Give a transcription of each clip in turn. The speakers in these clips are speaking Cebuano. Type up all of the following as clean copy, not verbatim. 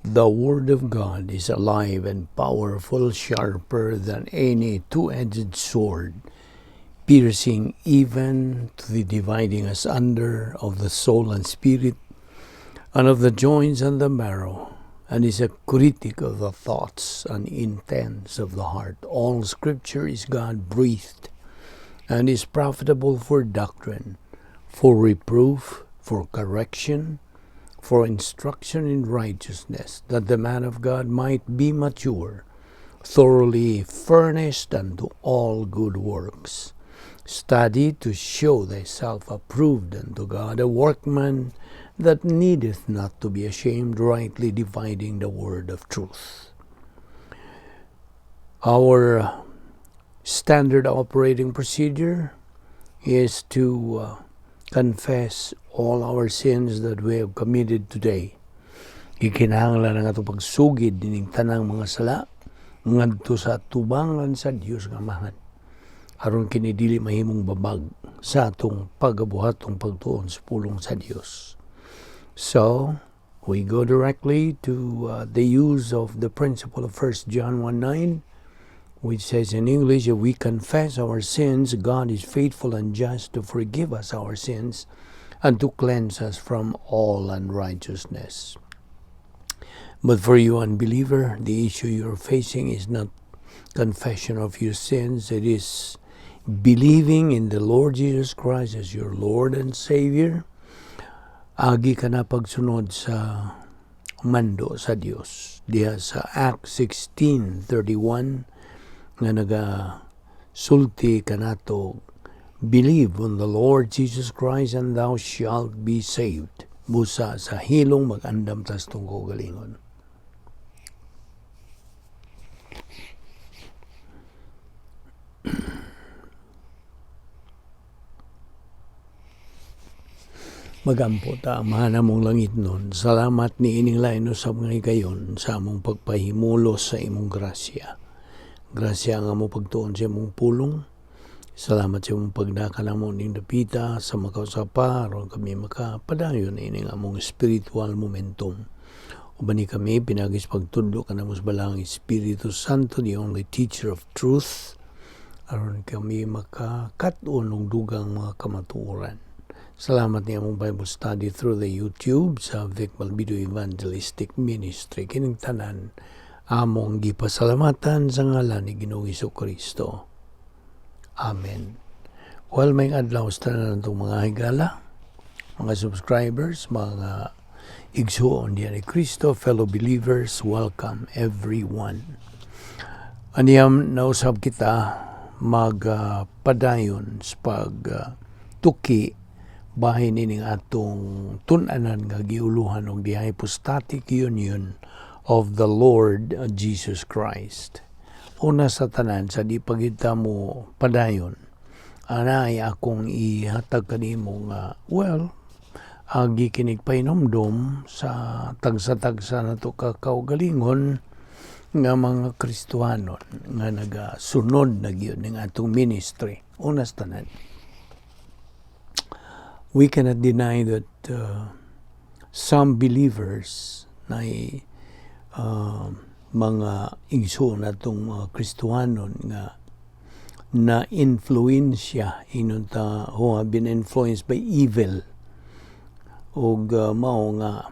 The Word of God is alive and powerful, sharper than any two-edged sword, piercing even to the dividing asunder of the soul and spirit, and of the joints and the marrow, and is a critic of the thoughts and intents of the heart. All Scripture is God-breathed, and is profitable for doctrine, for reproof, for correction, for instruction in righteousness, that the man of God might be mature, thoroughly furnished unto all good works. Study to show thyself approved unto God, a workman that needeth not to be ashamed, rightly dividing the word of truth. Our standard operating procedure is to confess all our sins that we have committed today. Gikinahanglan ang atong pagsugid nining tanang mga sala ngadto sa tubangan sa Dios nga Amahan, aron kini dili mahimong babag sa atong pagabuhatong pagtuon sa pulong sa Dios. So, we go directly to the use of the principle of 1 John 1:9, which says in English, "If we confess our sins, God is faithful and just to forgive us our sins and to cleanse us from all unrighteousness." But for you, unbeliever, the issue you're facing is not confession of your sins. It is believing in the Lord Jesus Christ as your Lord and Savior. Agi ka na pagsunod sa mando sa Dios. Diha sa Acts 16:31 nga naga sulti kanato, "Believe on the Lord Jesus Christ and thou shalt be saved." Busa sa hilong mag-andam tas atong kaugalingon. Magampo ta. Amahan namong langitnon, salamat ni ining lain usab nga higayon sa among pagpahimulos sa imong grasya. Grasya nga mo pagtuon sa imong pulong. Salamat sa imong pagdaka namo ning dapita sa makausapa aron kami makapadayon ining among spiritual momentum. Uban ni kami pinaagi sa pagtudlo kanamo sa Balaang Espiritu Santo, the only teacher of truth, aron kami makakat-on og dugang mga kamatuoran. Salamat ni among Bible study through the YouTube sa Vic Balbido Evangelistic Ministry. Kining tanan among gipasalamatan sa ngalan ni Ginoong Kristo. Amen. Well, maayong adlaw sa tanan natong mga higala, mga subscribers, mga igsuon diyan ni Kristo, fellow believers, welcome everyone. Aniyam nausab kita magpadayon sa pag tuki bahin ining atong tun-anan nga giuluhan og the hypostatic union of the Lord Jesus Christ. Una sa tanan, sa di pa kita mo padayon, anay akong ihatag kanimo nga, well, agi kinig pahinomdom sa tagsa-tagsa nato ka kaugalingon nga mga Kristohanon nga nagasunod na gyud ning atong ministry. Una sa tanan, we cannot deny that some believers na mga igsoon natong mga Kristohanon nga na influensya inon ta, who have been influenced by evil, ug mao nga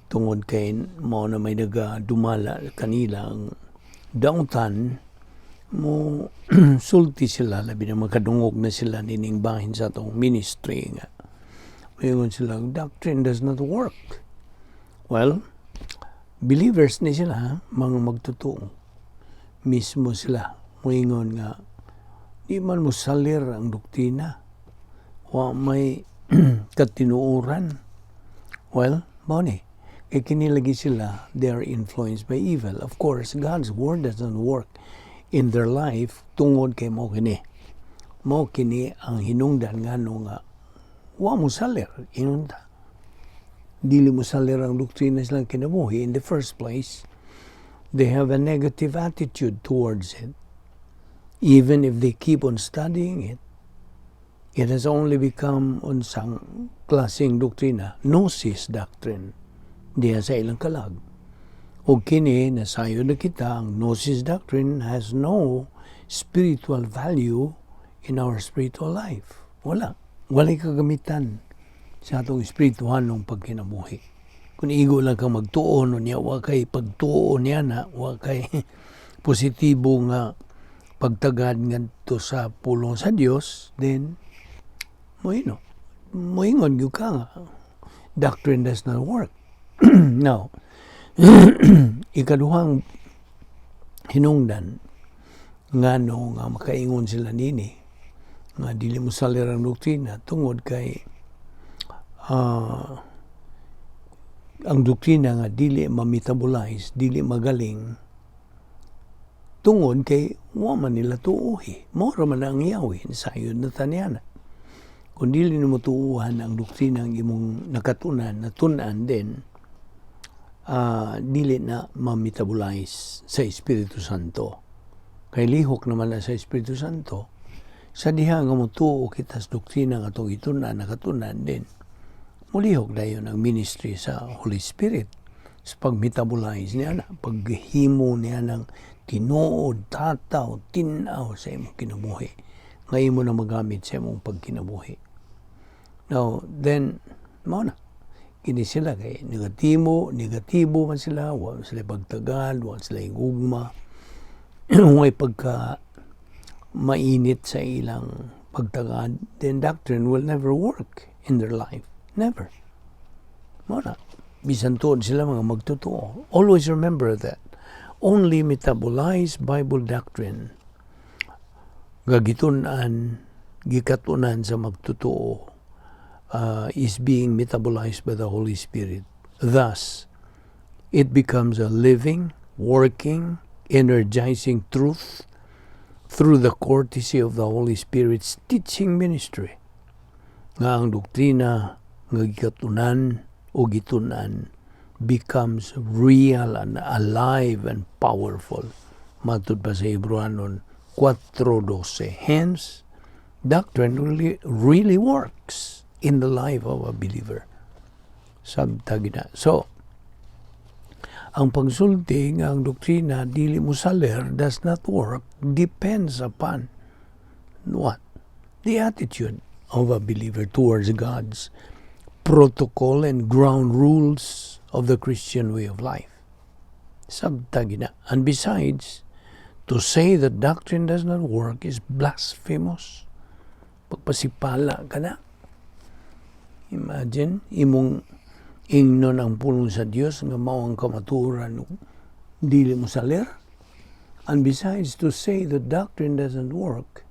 tungod kay mao na may naga dumala kanila ang dautan mo, sulti sila, labi na makadungog na sila nining bahin sa atong ministry, nga moingon sila, "Doctrine does not work." Well, believers ni sila ha, mga magtotoo mismo sila moingon nga di man mo salir ang doktrina, wa may katinuoran. Well, mao ni kay kini lagi sila, they are influenced by evil. Of course, God's word doesn't work in their life tungod kay mao kini ang hinungdan ngano nga wa mo salir ingon ta, dili mo salir ang doktrina silang kinabuhi. In the first place, they have a negative attitude towards it. Even if they keep on studying it, it has only become unsang klaseng doktrina, gnosis doctrine, diha sa ilang kalag. O kini, nasayo na kita, ang gnosis doctrine has no spiritual value in our spiritual life. Wala. Walay kagamitan sa atong espirituhanong pagkinabuhi. Kung igo lang kang magtuon niya, wa kay pagtuo niya na, wa kay positibo nga pagtagad ngadto sa pulong sa Dios, then mo moingon gyud ka nga doctrine does not work. Now, ikaduhang hinungdan ngano nga makaingon sila nini nga dili mo salir ang doktrina tungod kay ang doktrina nga dili ma-metabolize, dili magaling tungod kay wa man nila tuuhi. Mao ra man ang yawi, sayod na ta niana. Kung dili nimo tuuhan ang doktrina ang imong nakatunan, natun-an din, dili na ma-metabolize sa Espiritu Santo. Kay lihok naman na sa Espiritu Santo, sa diha nga motuo kita sa doktrina nga atong gitun-an, nakatunan din, mulihok dayon ang ministry sa Holy Spirit sa pag-metabolize niya na, paghimo niya ng tinuod, tataw, tinaw sa imong kinabuhi. Nga imo na magamit sa imong pagkinabuhi. Now, then, mao na. Kini sila kay negatibo, negatibo man sila, wa sila pagtagal, wa sila gugma, way pagka mainit sa ilang pagtagad, then doctrine will never work in their life. Never. Mao na. Bisan tuod sila mga magtotoo. Always remember that. Only metabolized Bible doctrine nga gitun-an, gikatunan sa magtotoo is being metabolized by the Holy Spirit. Thus, it becomes a living, working, energizing truth through the courtesy of the Holy Spirit's teaching ministry. Nga ang doktrina nga gikatunan o gitunan becomes real and alive and powerful. Matud pa sa Hebrewanon 4:12. Hence, doctrine really, really works in the life of a believer. Sabta gina. So, ang pagsulti nga ang doktrina dili mo saler, does not work, depends upon what? The attitude of a believer towards God's protocol and ground rules of the Christian way of life. Sabta gina. And besides, to say that doctrine does not work is blasphemous. Pagpasipala ka na. Imagine, imong ingnon ang pulong sa Dios nga mao ang kamatuoran, dili mo salir. And besides, to say that doctrine doesn't work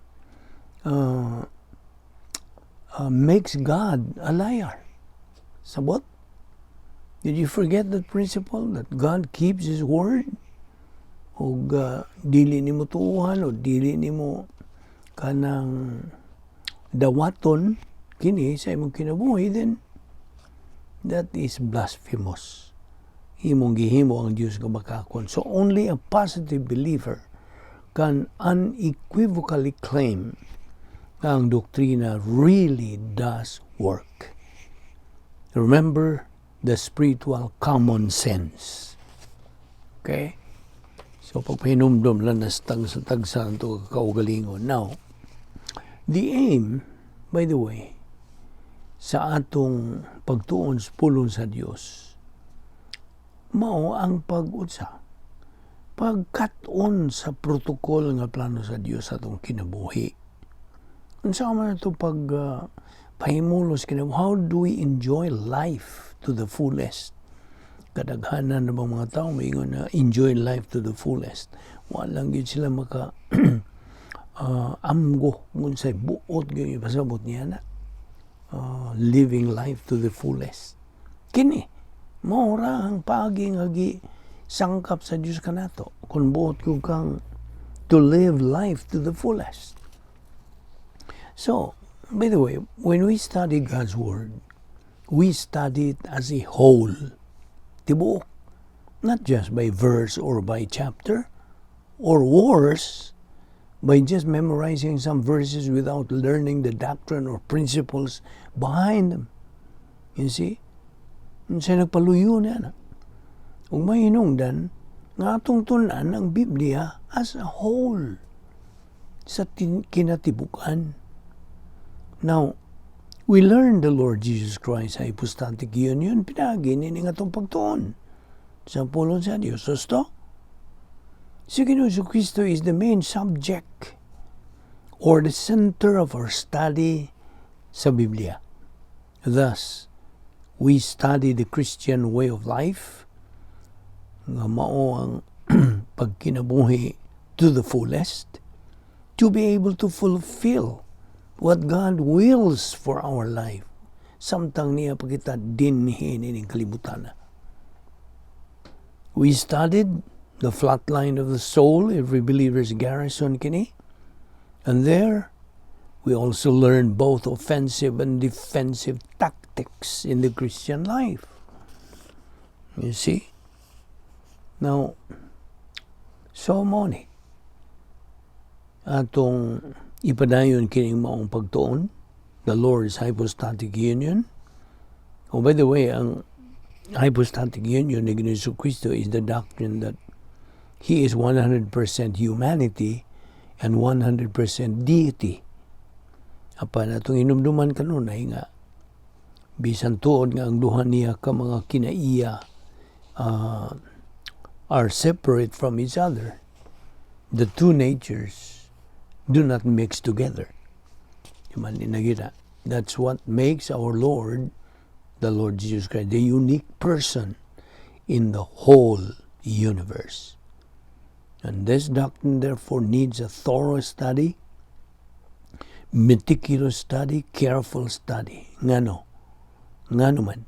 makes God a liar. Sabot? Did you forget that principle that God keeps His word? O dili nimo tuuhan o dili nimo kanang dawaton kini sa imong kinabuhi, then that is blasphemous. Imong gihimo ang Dios nga bakakon. So only a positive believer can unequivocally claim nga ang doktrina really does work. Remember the spiritual common sense. Okay? So pagpahinumdom lang na sa tagsa ito kaugalingon. Now, the aim, by the way, sa atong pagtuon sa pulong sa Dios, mao ang pag-unsa, pagkat-on sa protocol nga plano sa Dios sa atong kinabuhi. Unsa man ito pag pahimulos kinabuhi? How do we enjoy life to the fullest? Kadaghanan na bang mga tao maingon na enjoy life to the fullest. Wala gyud sila maka amgo kung unsay buot gyud ipasabot niya na living life to the fullest. Kini, mao ra ang paagi nga gi sangkap sa Dios kanato kung buot ko kang to live life to the fullest. So, by the way, when we study God's Word, we study it as a whole. Tibuok. Not just by verse or by chapter, or worse, by just memorizing some verses without learning the doctrine or principles behind them. You see? Unsay nagpaluyo niya na. Ug mahinungdan nga atong tun-an ang Biblia as a whole sa kinatibuk-an. Now, we learn the Lord Jesus Christ hypostatic union pinaagi nining atong pagtuon sa pulong sa Dios. Husto? Si Ginoong Kristo is the main subject or the center of our study sa Biblia. Thus, we study the Christian way of life nga mao ang pagkinabuhi to the fullest, to be able to fulfill what God wills for our life samtang niya pa kita dinhi nining kalibutan. We studied the flat line of the soul, every believer's garrison kini. And there, we also learn both offensive and defensive tactics in the Christian life. You see? Now, so mao ni atong ipadayon kining maong pagtuon, the Lord's hypostatic union. Oh, by the way, ang hypostatic union ni Ginoong Kristo is the doctrine that He is 100% humanity and 100% deity. Apan atong inumduman kanunay nga bisan tuod nga ang duha niya ka mga kinaiya are separate from each other, the two natures do not mix together. Human inagita. That's what makes our Lord, the Lord Jesus Christ, the unique person in the whole universe. And this doctrine, therefore, needs a thorough study, meticulous study, careful study. Ngano? Ngano man?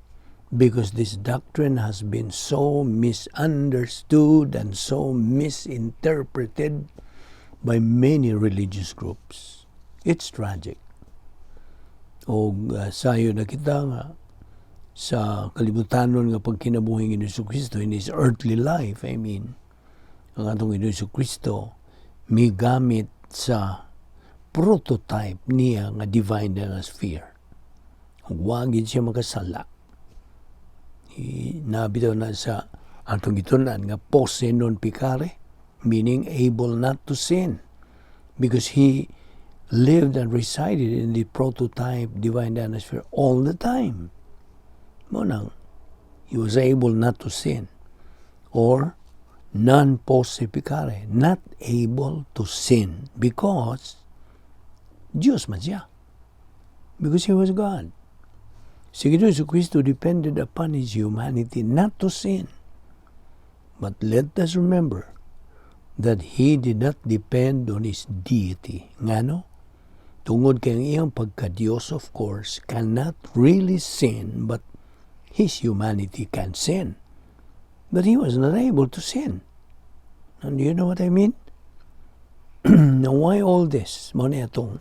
Because this doctrine has been so misunderstood and so misinterpreted by many religious groups. It's tragic. O sayo na kita nga sa kalibutanon nga pagkinabuhi ni Kristo in His earthly life, I mean, ang atong Ginoong Kristo migamit sa prototype niya nga divine sphere. Ug wa gid siya makasala. Nabitaw na sa atong gitun-an nga posse non peccare, meaning able not to sin, because He lived and resided in the prototype divine dynasphere all the time. Mao nang, He was able not to sin or non posse peccare, not able to sin because Diyos man siya. Because He was God. Si Ginoong Kristo depended upon His humanity not to sin. But let us remember that He did not depend on His deity. Ngano? Tungod kay ang iyang pagka-Diyos, of course, cannot really sin, but His humanity can sin. But He was not able to sin. And do you know what I mean? Now, why all this? Mao ni atong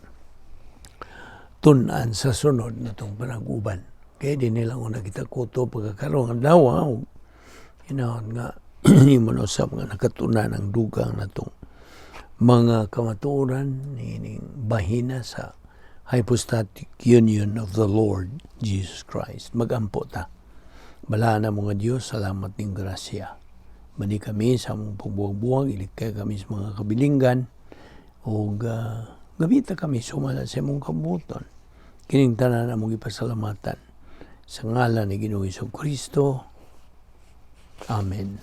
tun-an sa sunod na itong panag-uban. Kaya dinhi lang una kita kuto pagkakaroon ang adlaw, hinahon nga imo na usab nga nakatunan ang dugang natong mga kamatuoran niining bahina sa hypostatic union of the Lord Jesus Christ. Magampo ta. Balaan nga Diyos, salamat ning grasya. Mani kami sa among pagbuwag-buwag, ilikay kami sa mga kabilinggan, o gamita kami sumala sa imong kabubut-on. Kining tanan among ipasalamatan sa ngalan ni Ginoong Kristo. Amen.